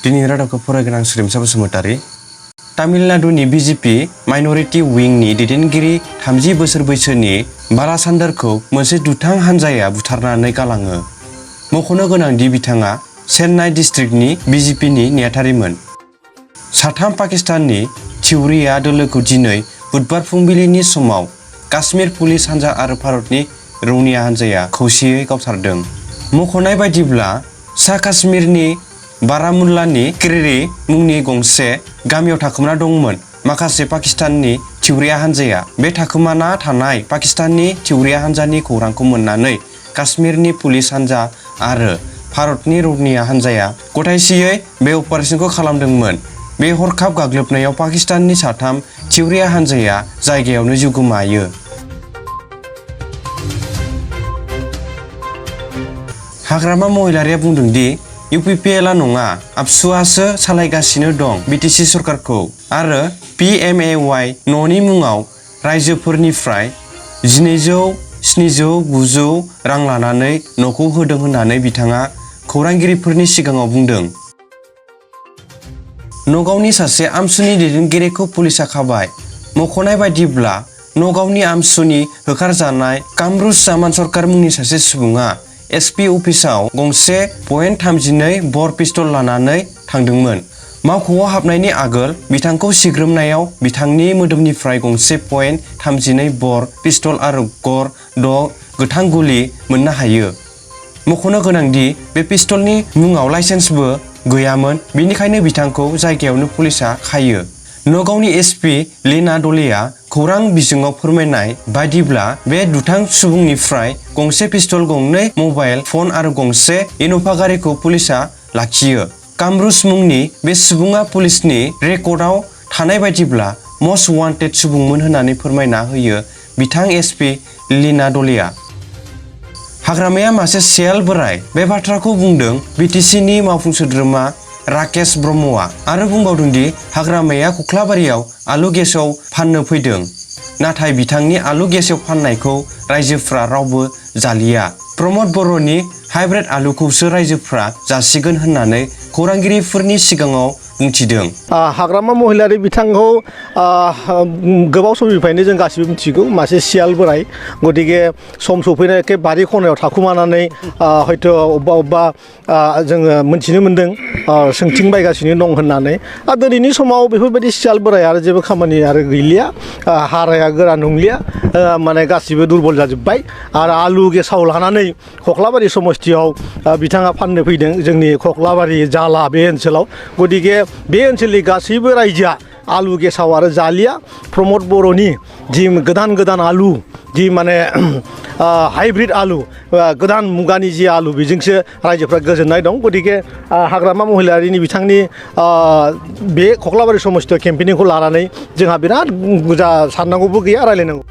दिनै रादाबखौ फरायगोनां सोद्रोमसा Basumatary. तामिलनाडुनि BJP minority विंनि दैदेनगिरि 30 बोसोर बैसोनि बालासान्दारखौ मोनसे दुथां हानजाया बुथारनानै गालाङो। मख'नो गोनांदि बिथाङा चेन्नाई डिस्ट्रिक्टनि बीजेपीनि नेहाथारिमोन। साथाम पाकिस्ताननि थिउरिया दोलोखौ दिनै बुधबार फुंबिलिनि समाव काश्मीर पुलिस हानजा आरो भारतनि रौनिया हानजाया खौसेयै गावथारदों। मख'नाय बायदिब्ला सा काश्मीरनि बारामुल्लानि क्रिरी मुंनि गंसे गामियाव थाखोमाना दंमोन माखासे पाकिस्ताननि थिउरिया हानजाया। बे थाखोमाना थानाय पाकिस्ताननि थिउरिया हानजानि खौरांखौ मोननानै काश्मीरनि पुलिस हानजा आरो भारतनि रौनिया हानजाया गथायसेयै बे अपारेशनखौ खालामदोंमोन। बे हरखाब गाग्लोबनायाव पाकिस्ताननि साथाम थिउरिया हानजाया जायगायावनो जिउ गोमायो। हाग्रामा महिलारिया बुंदों दि UPPLआ नङा आबसुआसो सालायगासिनो दं BTC सरकारखौ आरो PMAY न'नि मुङाव रायजोफोरनिफ्राय 1200, 700, 900 रां लानानै न'खौ होदों होननानै बिथाङा खौरांगिरिफोरनि सिगाङाव बुंदों। नगावनि सासे आमसुनि दैदेनगिरिखौ पुलिसआ खाबाय। मख'नाय बायदिब्ला नगावनि आमसुनि होखारजानाय कामरुज जामान सरकार मुंनि सासे सुबुङा SP अफिसाव गंसे .32 बर पिस्तल लानानै थांदोंमोन। मावख'आव हाबनायनि आगोल बिथांखौ सिग्रोमनायाव बिथांनि मोदोमनिफ्राय गंसे .32 बर पिस्तल आरो गर 6 गोथां गुलि मोननो हायो। मख'नो गोनांदि बे पिस्तलनि मुङाव लाइसेन्सबो गैयामोन, बेनिखायनो बिथांखौ जायगायावनो पुलिसआ खायो। नगावनि SP लीना डलेआ खौरां बिजोङाव फोरमायनाय बायदिब्ला बे दुथां सुबुंनिफ्राय गंसे पिस्तल, गंनै मबाइल फन आरो गंसे इन'भा गारिखौ पुलिसआ लाखियो। कामरुज मुंनि बे सुबुङा पुलिसनि रेकर्डआव थानाय बायदिब्ला मस्ट वान्टेड सुबुंमोन होननानै फोरमायना होयो बिथां SP लीना डलेआ। हाग्रामाया मासे सियाल बोराय बे बाथ्राखौ बुंदों BTCनि मावफुं सोद्रोमा राकेश ब्रह्मआ आरो बुंबावदोंदि हाग्रामाया खख्लाबारियाव आलु गेसाव फाननो फैदों, नाथाय बिथांनि आलु गेसाव फाननायखौ रायजोफ्रा रावबो जालिया। प्रमद बर'नि हाइब्रिद आलुखौसो रायजोफ्रा जासिगोन होननानै खौरांगिरिफोरनि सिगाङाव बुंथिदों। हाग्रामा महिलारि बिथांखौ गोबाव समनिफ्रायनो जों गासिबो मिथिगौ मासे सियाल बोराय। गतिके सम सफैनाय एखे बारि खनायाव थाखुमानानै हयथ' अबेबा जोङो मिथिनो मोन्दों सोंथिं बायगासिनो दं होननानै। दिनैनि समाव बेफोरबायदि सियाल बोराय आरो जेबो खामानि आरो गैलिया, हाराया गोरा नंलिया, माने गासिबो दुरबल जाजोब्बाय आरो आलु गेसाव लानानै खख्लाबारि समस्थियाव बिथाङा फाननो फैदों जोंनि खख्लाबारि जाला बे ओनसोलाव। गतिके बे ओनसोलनि गासैबो रायजोआ आलु गेसाव आरो जालिया। प्रमद बर'नि जि गोदान आलु, जि माने हाइब्रिद आलु, गोदान मुगानि जि आलु, बेजोंसो रायजोफ्रा गोजोननाय दं। गतिके हाग्रामा महिलारिनि बिथांनि बे खख्लाबारि समस्थियाव केम्पेनिंखौ लानानै जोंहा बिराद बुरजा साननांगौबो गैया, रायलायनांगौ।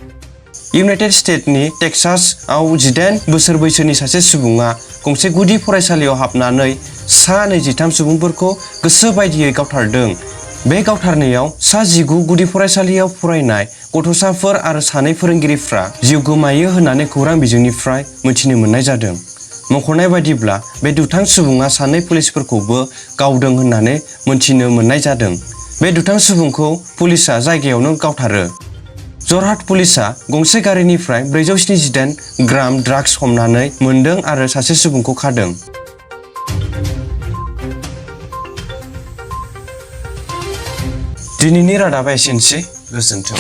इउनाइटेड स्टेट्सनि टेक्सासआव 18 बोसोर बैसोनि सासे सुबुङा गंसे गुदि फरायसालियाव हाबनानै सा 23 सुबुंफोरखौ गोसो बायदियै गावथारदों। बे गावथारनायाव सा 19 गुदि फरायसालियाव फरायनाय गथ'साफोर आरो 2 फोरोंगिरिफ्रा जिउ गोमायो होननानै खौरां बिजोंनिफ्राय मिथिनो मोननाय जादों। मख'नाय बायदिब्ला बे दुथां सुबुङा 2 पुलिसफोरखौबो गावदों होननानै मिथिनो मोननाय जादों। बे दुथां सुबुंखौ पुलिसआ जायगायावनो गावथारो। जरहाट पुलिसआ गंसे गारिनिफ्राय 478 ग्राम ड्राग्स हमनानै मोनदों आरो सासे सुबुंखौ खादों। दिनैनि रादाबा एसेनोसै, गोजोन्थों।